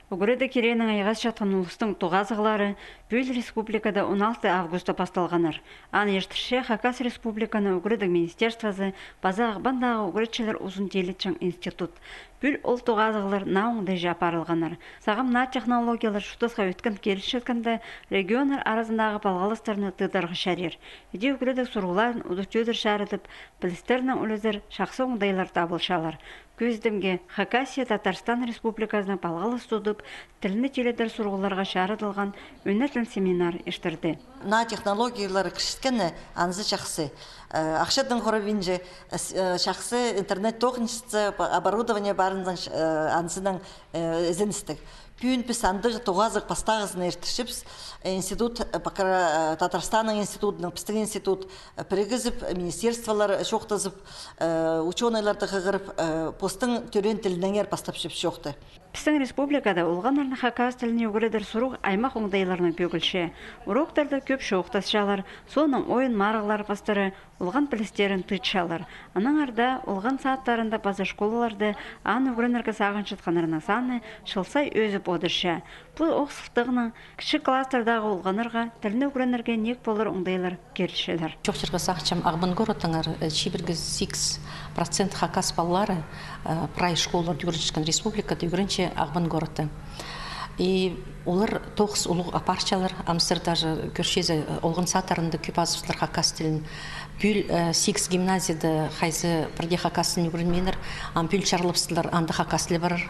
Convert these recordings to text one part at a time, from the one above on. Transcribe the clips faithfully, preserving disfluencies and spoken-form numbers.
Ӱгредіг кирегінең айғасчатхан улустың тоғазығлары пӱӱл республикада он алты августта пасталғаннар. Аны иртірче Хакас Республиканың ӱгредіг министерствозы паза Ағбандағы ӱгретчілер узын тилетчең институт. Пӱӱл ол тоғазығлар наа оңдайҷа апарылғаннар. Сағам наа технологиялар чуртасха ӧткін килісчеткенде, регионнар аразындағы палғалыстарны тыыдарға чарир. Іди ӱгредіг сурығларын удур-тӧдір чарыдып, пілістернең ӱлезер чахсы оңдайлар табылчалар. Кӧзідімге, Хакасия Татарстан Республиказынаң палғалыс тудып, тілні тиледер сурығларға чарыдылған ӧнетін семинар иртірді. Наа технологиялар кірчеткені анзы чахсы. Э, ахчадаң хоравинча, э, с-, э, чахсы интернет тоғынчатса, п-, оборудование парынзаң, э, анзынаң, э, ізеністіг. Пӱӱн піс андағ тоғазығ пастағызын иртірчебіс, э, институт, э, Покра-, э, Татарстанның институдынаң, пістің институт, э, пірігізіп, министерстволар чоохтазып, э, учёныйларды хығырып, э, постың тӧреен тілінеңер пастапчабыс чоохты. Пістің республикада олғаннарны хакас тіліне ӱгредер сурығ аймах оңдайларнаң пӧгілче. Уроктарда кӧп чоохтасчалар, соонаң ойын-марығлар пастыра, олған пілістерін тыытчалар. Аннаңар даа олған садтарында паза школаларда аны ӱгренерге сағынчатханнарның саны чыл сай ӧзіп одырча. Пу ох сылтағнаң кічіг класстардағы олғаннарға тілні ӱгренерге ниик полар оңдайлар кирілчелер. Чоохтирға сағынчам, Ағбан городтаңар, э, чибіргі сигіс процент хакас палалары, э, прай школаларда ӱгренчеткен республикада ӱгренче Ағбан городта. И олар тоғыс улуғ апарчалар, амсыр даже кӧрчезі, э, олған садтарында кӧп азыбыстылар хакас тілін. Пӱӱл, э, сигіс гимназияда хайзы пірдее хакас тілін ӱгренминнер, ам пӱӱл чарлабыстылар, анда хакас тілі парар.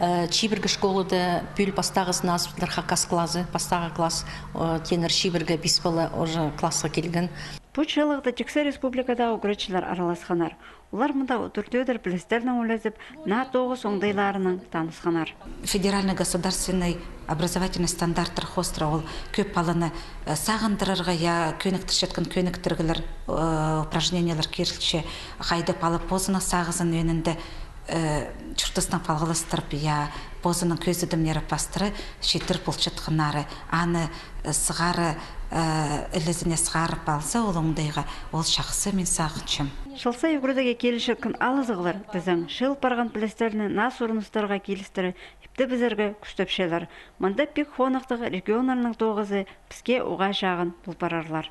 Э, чибіргі школада пӱӱл пастағызын азыбыстылар хакас клазы, пастағы класс, э, тееннер чибіргі пис пала уже класха килген. Пу чыылығда тиксі республикадағы ӱгретчілер араласханнар. Олар мында удур-тӧдір пілістернең ӱлезіп, наа тоғыс оңдайларынаң танысханнар. Федеральный государственный образовательный стандарттар хоостыра ол кӧп паланы, э, сағындырарға, я, кӧніктірчеткен кӧніктіріглер, э, упражнениелер кирілче, хайди пала позының сағызын ӧӧнінде, э, чуртаснаң палғалыстырып, я, позының кӧзідімнері пастыра читір полчатханнары, аны, э, сығара, э, ілезіне сығарып алза, ол оңдайға, ол чахсы, мин сағынчам. Чыл сай ӱгредіге килісчеткен алызығлар тізең, чыыл парған пілістерні наа сурыныстарға килістіре иптебізерге кӱстепчелер. Мында пик хоныхтығ регионнарның тоғызы піске уғаа чағын пол парарлар.